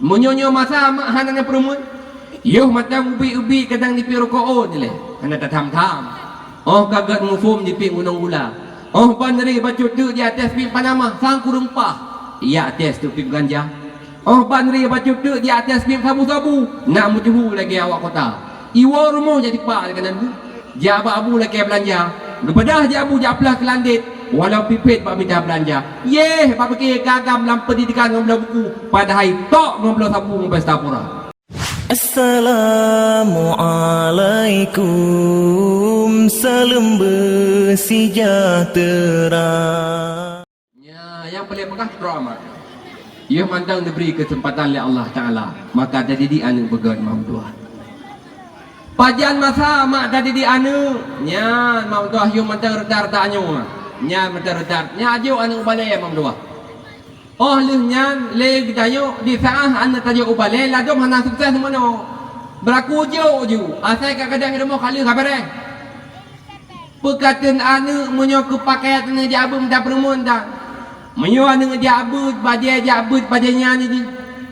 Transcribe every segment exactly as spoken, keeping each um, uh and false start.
Meunyoe nyoe masa mak hana na peureumeun, yoh mantong ubit-ubit kadang dipiek rukok ôn lé, hana tatham-tham. Óh ka gét muphom dipiek gunong gula. Óh ban ré bacut teuk di ateueh piep panamah sang kureueng paih, yak ateueh teuk piep ganja. Óh ban ré bacut teuk di ateueh piep sabu-sabu, nak meucuhu lagée awak kota. Iwoe rumoh jak tipak lé keunan bu. Jak bak abu lakée beulanja. Geubeudôh jak abu jak plah keulandét, walau pipét bak mita beulanja. Yeh, bak pike ka agam lam peundidikan ngon bloe buku, padahai tok ngon bloe sapu ngon pesta pura. Assalamualaikum, saleuem beusejahtera. Nya, nyang paléng peugah droe mak. Yoh mantong neubri keuseumpatan lé Allah Taala, maka tadidik aneuëk beugét mak meutuah. Pajan masa mak tadidik aneuëk, nyan mak meutuah yoh mantong reuta-reuta nyoe. Nyan mantong reuta, nyan ajok aneuëk u balée mak meutuah. Óh lheueh nyan lé geutanyoe di saáh aneuëk tajok u balée ladom hana sukses meunoe. Beuraku jok ju, asai ka gadôh rumoh ka lheueh ka beureh. Peukateun aneuëk meunyoe keu pakaian aneuëk jak beuet mita peureumeun tan. Meunyoe aneuëk jak beuet, bajée jak beuet bajée nyan jih.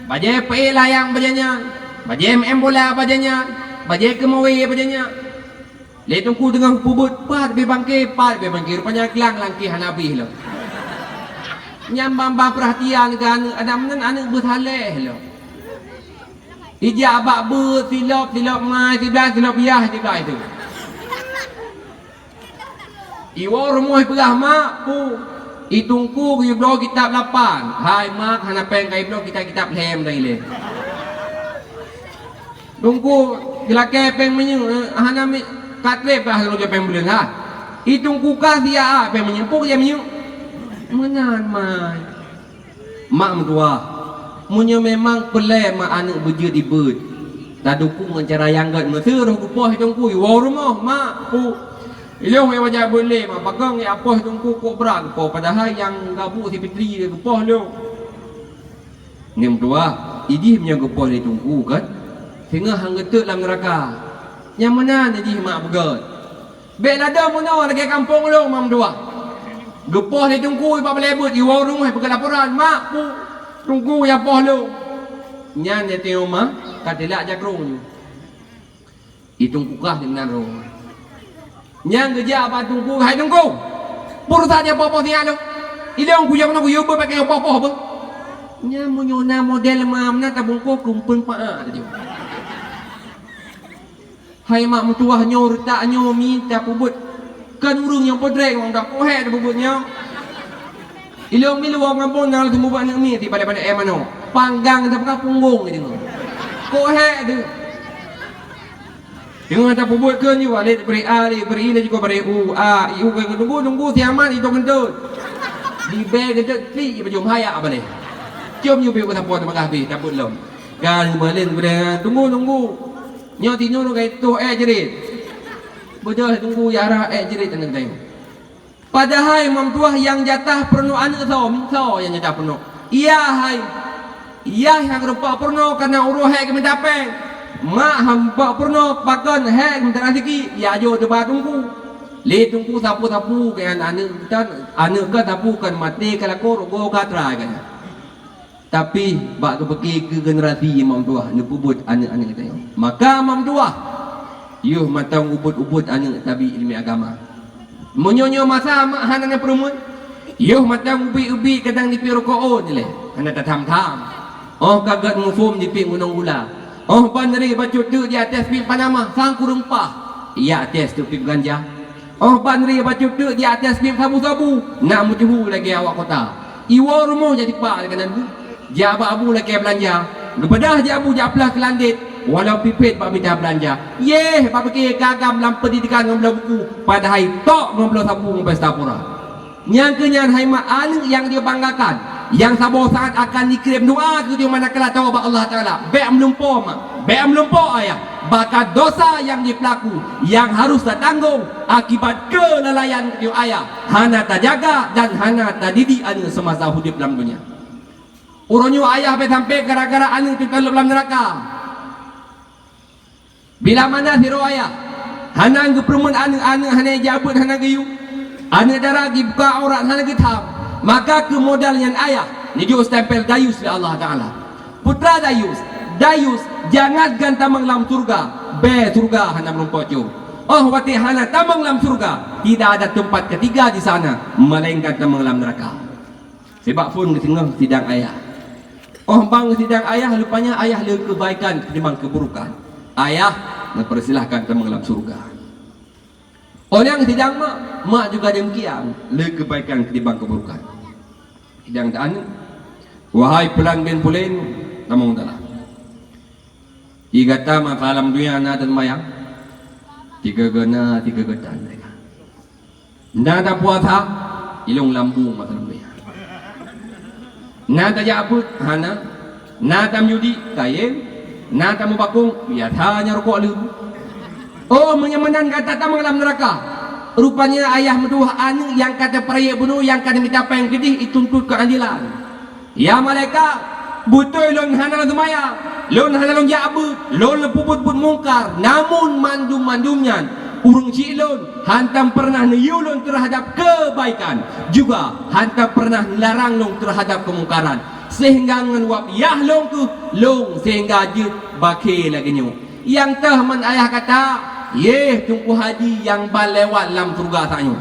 Bajée peuék layang bajée nyan, bajée meu'en bola bajée nyan, bajée keumawé bajée nyan. Lé teungku teungoh peubeuet pat bée bangke, pat bée bangke, rupanya glang langkée hana bih lom. Nyan ban-ban peurhatian keu aneuëk, adak meunan aneuëk beusaléh lom. Ijak bak beuet silop, silop mai, siblah silop yah, siblah itu. Iwoe rumoh peugah mak, pu, i teungku geuyue bloe kitab lapan. Hai mak, hana péng ka ibloe kitab-kitab lhée meunan ilée. Teungku geulakée péng meunyoe, hana mi ka treb ka lôn péng buleuen ha. I teungku ka siat péng meunyoe, pu geujak meunyoe. Meunan mai. Mak meutuah, meunyoe memang peureulée mak aneuëk beujeuet ibeuet, tadukong ngon cara nyang gét, meuseu roh geupoh i teungku iwoe rumoh, mak, pu. Ilong nyang wajah beuet lé mak, pakon ngi apoh i teungku kok brat geupoh, padahai nyang gabuk si Fitri geupoh lom. Ni meutuah, idih meunyoe geupoh lé teungku kan, singoh han geuteuk lam neuraka. Nyang meunan idih mak beugét. Bék ladom meunoe lagée kampông lôn mak meutuah. Geupoh lé teungku bak balée beuet, iwoe rumoh peugah laporan, mak, pu, teungku nyang poh lôn. Nyan nyang teuma ka teulak jakrong nyoe. I teungku kah di meunan roh. Nyang geujak bak teungku, hai teungku, peue rasa nyang poh-poh siat lôn? Ilong kuyong na kuyong beuet pakai nyang poh-poh beuh. Nyan meunyoe na model mak meunan tabungkôh keumpeueng paak tadi. Hai mak meutuah nyoe reutak nyoe mi tapeubuet. Kan ureuëng nyang podrek wang dak kok hék tapeubuet nyoe. Ilong mi luwa ngampông nyang teumeubuet aneuëk mi di balée-balée éh manoe. Panggang tapeuka punggong deungoe. Kok hék deuh. Deungoe tapeubuet keu nyoe walét bri a lé bri lé jiko bri u a i u keu tunggu tunggu siaman itu kentut. Di bé kentut klik bajom hayak balée. Cium nyoe bi ku sapo teumagah bi tapeuet lom. Kan balén bri tunggu tunggu. Nyoe tinoe ka itoh ék jerit. Beudôh teungku yara ék jerit aneuëk tanyoe. Padahai mak meutuah nyang jatah peurunoe aneuëk soe, soe nyang jatah peurunoe. Iya hai. Iya nyang rumpok peurunoe kana uroe hék geumita péng. Mak han bak peurunoe pakon hék geumita raseuki, ya jok teuba teungku. Lé teungku sapu-sapu keu aneuëk tan, aneuëk ka sapu kan maté ka lakoe rugoe ka trai kan. Tapi bak geupeuke keu generasi mak meutuah neupeubuet aneuëk-aneuëk geutanyoe. Maka mak meutuah, yoh mantong ubit-ubit aneuëk tabi ileumèe agama. Meunyoe nyoe masa mak hana na peurumeuen, yoh mantong ubit-ubit kadang dipiôh rukok ôn lé, hana tatham-tham. Óh ka gét muphom dipiôh gunong gula. Óh ban ré bacut teuk di ateueh piep panamah sang kureueng paih, yak ateueh teuk piep ganja. Óh ban ré bacut teuk di ateueh piep sabu-sabu, nak meucuhu lagée awak kota. Iwoe rumoh jak tipak lé keunan bu. Jak bak abu lakée beulanja. Geubeudôh jak abu jak plah keulandét, walau pipét bak mita beulanja. Yeh, bak pike ka agam lam peundidikan ngon bloe buku, padahai tok ngon bloe sapu ngon pesta pura. Nyang keu nyan hai mak aneuëk nyang jibanggakan, nyang saboh saát akan jikirém doa keu jih manakala tawöb bak Allah Taala. Bék meulumpoe mak, bék meulumpoe ayah, bahkan dosa nyang jipeulaku nyang harôh tatanggong akibat keulalaian keu ayah, hana tajaga dan hana tadidik aneuëk seumasa udeb lam donya. Uroe nyoe ayah bék sampoe gara-gara aneuëk teukaleueb lam neuraka. Bila mana sidroe ayah hana geupeurumeuen aneuëk, aneuëk hana jabeuet, hana geuyue, aneuëk dara jibuka aurat hana geutham, maka keu modal nyan ayah neujok stempel dayus lé Allah Taala. Putra dayus, dayus, jangankan tamong lam syurga, bèe syurga hana meurumpok cöm. Óh watèe hana tamong lam syurga, tidak ada tempat ketiga di sana, melainkan tamong lam neraka. Sabab phôn geuteungoh sidang ayah. Óh ban sidang ayah, rupanya ayah le keubaikan ketimbang keuburukan. Ayah neupeursilahkan tamong lam syurga. Óh lheueh sidang mak, mak juga demikian, le keubaikan ketimbang keuburukan. Sidang aneuk, "Wahai pulan bin pulan, tamong dalam. Di gata masa lam dunia na teuseumayang, tiga gena, tiga geutan mereka. Na tapuasa, ilong lambung masa lam dunia. Na tajak beuet, hana. Na tameunyudi, kayém. Na tameubakong, biasa nyang rukok leuem. Oh, meunyoe meunan gata tamong lam neuraka." Rupanya ayah meutuwah aneuk nyang ka teupeurayeuk bunoe, nyang ka neumita péng keudeh, ituntot keuadilan. "Ya malaikat, beutôi lôn hana lôn seumayang, lôn hana lôn jak beuet, lôn leupeubuet buet mungkar, namun mandum-mandum nyan ureueng chik lôn hantom peureunah neuyue lôn teuhadab keubaikan, juga hantom peureunah neularang lôn teuhadab keumungkaran, seuhingga ngon wab yah lôn keuh lôn seuhingga jeuet bakhe lagèe nyoe. Nyang teuh man ayah gata, yeh Teungku Haji nyang ban lewat lam syeuruga tanyoe."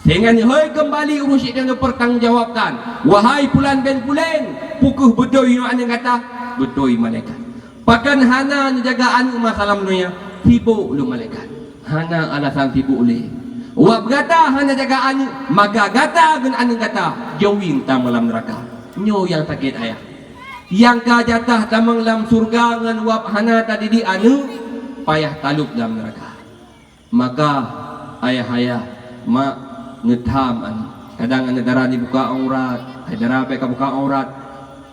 Sehingga neuhôi keumbali ureueng chik nyan geupeurtanggungjawabkan, "Wahai pulan bin pulan, peu kheueh beutôi nyoe aneuk gata?" "Beutôi, malaikat." "Pakon hana neujaga aneuk masa lam donya?" "Sibok lôn, malaikat." "Hana alasan sibok lé. Wab gata hana jaga aneuk, maka gata ngon aneuk gata jaweueng tamong lam neuraka." Nyoe nyang sakét ayah. Nyang ka jatah tamong lam syeuruga ngon wab hana tadidik aneuk, payah talop lam neuraka. Maka ayah-ayah, mak, neutham aneuk. Kadang aneuk dara neubuka aurat, hai dara bèk kabuka aurat.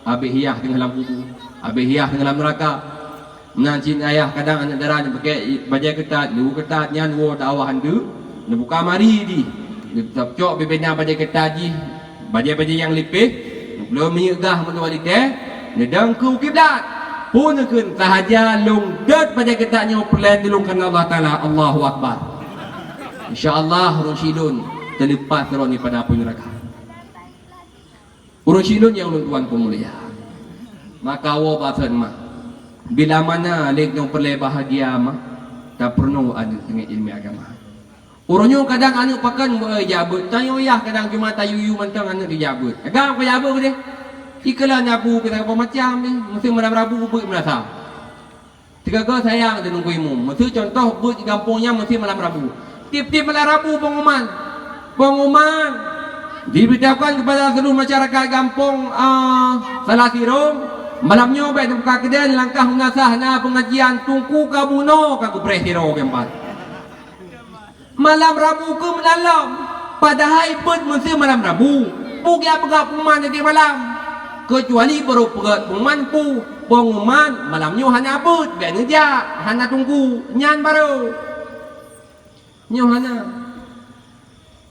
Abéh yah teungoh lam kubu, abéh yah teungoh lam neuraka. Meunan cit ayah, kadang aneuk dara neupaké bajèe keutat, neuwoe keutat, nyan woe dakwah han deuk, neubuka mari jih. Neucok bubena bajèe keutat jih, bajèe-bajèe nyang lipéh, neubloe minyeuk gah meutuwah ditée, neudong keu kiblat. Peue neukheun, "Sahaja lôn dot bajèe keutat nyoe peureulèe tulông kareuna Allah Taala." Allahu Akbar. Insya Allah, ureueng chik lôn teuleupah sidroe nibak apui neuraka. Ureueng chik lôn nyang lôn tuan peumulia. Maka woe bak sot mak. Bila mana lé nyoe peureulèe bahagia mak, tapeurunoe aneuk teungoh ileumèe agama. Uroe nyoe kadang aneuk pakon meu-, jak beuet, tanyoe yah kadang cuma tayue-yue mantong aneuk jijak beuet. Agam kajak beuet deh. Ikeulon nyabu kita macam ni, meuseu malam Rabu beuet meunasah. Teuka-ka sayang teuh nunggu imum. Meuseu contoh beuet di gampông nyan meuseu malam Rabu. Tiep-tiep malam Rabu pengumuman. Pengumuman diberitahukan kepada seluruh masyarakat gampông, ah, Salasirong, malam nyoe bèk teubuka keudè, langkah meunasah na pengajian Teungku ka bunoe ka geupreh sidroe keuempat. Malam Rabu keuh meunan lom, padahai beuet meuseu malam Rabu. Peue geujak peugah pengumuman tiep-tiep malam? Keucuali barô peugah pengumuman peue? Pengumuman malam nyoe hana beuet, bèk neujak, hana teungku. Nyan barô. Nyoe hana.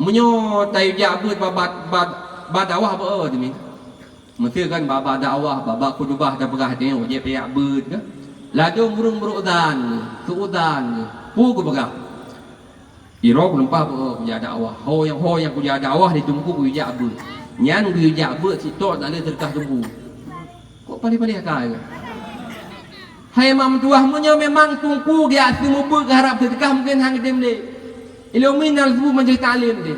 Meunyoe tayue jak beuet bak, bak, bak, bak dakwah beu teumé. Meuseu kan bak, bak dakwah, bak, bak khutubah tapeugah nyoe, jeuet jak beuet kan. Ladôm ureueng beurudan, seuudan, peue geupeugah? Sidroe keuleupah beu kujak dakwah. Ho nyang, ho nyang kujak dakwah di teungku kujak beuet. Nyan kujak beuet sitok na le seudeukah teungku. Kok paléh-paléh akai? Hai mak meutuwah, meunyoe memang teungku geujak seumeubeuet geuharab seudeukah, mungken han geudem lé. Ilôn mi na leusu majelis taklim deh.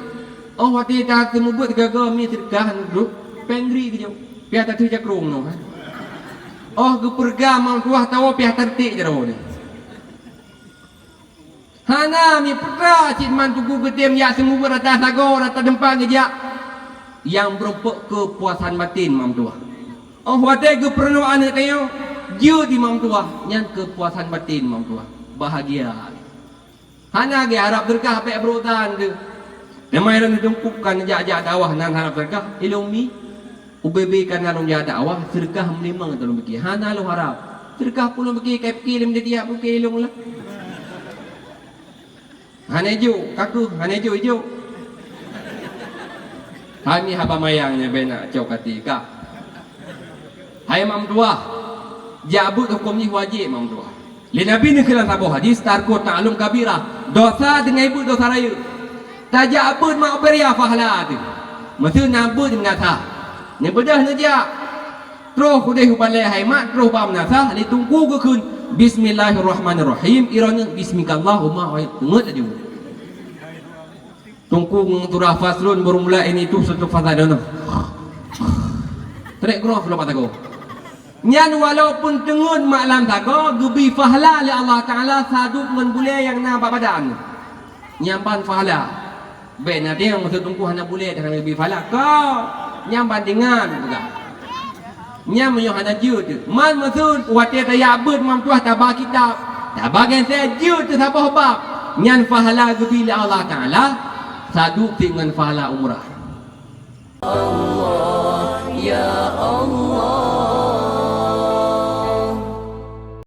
Oh watèe taseumeubeuet gaga mi seudeukah duek, péng gri geujok. Piah tateue jakrong noh. Oh geupeureuga mak meutuwah tawoe piah tareutèk jaroe nyoe. Hana mi putra cit man teungku geutem jak seumeubeuet rata sagoe, rata deumpa geujak. Nyang meurumpok keupuasan batin mak meutuwah. Oh watèe geupeurunoe aneuk tanyoe, jeuet di mak meutuwah, nyan keupuasan batin mak meutuwah. Bahagia. Hana geuharab seudeukah bèk beurusan teuh. Teuma ilôn neudungkupkan jak-jak dakwah nan harab seudeukah, ilôn mi. Ubé-bé ka na lôn jak dakwah, seudeukah meulimong lôn piké. Hana lôn harab. Seudeukah peue lôn piké, ka piké lé meudeh tiyak, piké ilôn lah. Hana jok, ka keuh, hana jok, jok. Hai mi haba mayang nyan bèk na cok até kah. Hai mak meutuwah, jak beuet hukôm jih wajéb mak meutuwah. Lé Nabi neukheun lam saboh hadis, "Tarku ta'allum kabirah." Dosa deungon beuet dosa rayeuk. Tajak beuet mak ubé raya pahala teuh. Meuseu na beuet meunasah. Neubeudôh neujak. Troh udeh u balée hai mak, troh bak meunasah, lé teungku geukheun, "Bismillahirrahmanirrahim." Ironya, "Bismikallahumma," teungeut laju. Teungku ngon turah faslun baru mulai ini tu satu fasal dana. Trek groh keulok bak sagoe. Nyan walaupun teungeut mak lam sagoe, geubi pahala lé Allah Taala sadub ngon bulée nyang na bak badan. Nyan ban pahala. Bék na deuh maksud teungku hana bulée dan hana geubi pahala. Ka, nyan ban deungan peugah. Nyan meunyoe hana jeuet teuh. Man maksud watée tajak beuet mam tuah taba kitab, taba genséh jeuet teuh saboh bab. Nyan pahala geubi lé Allah Taala sadub ngon pahala umrah.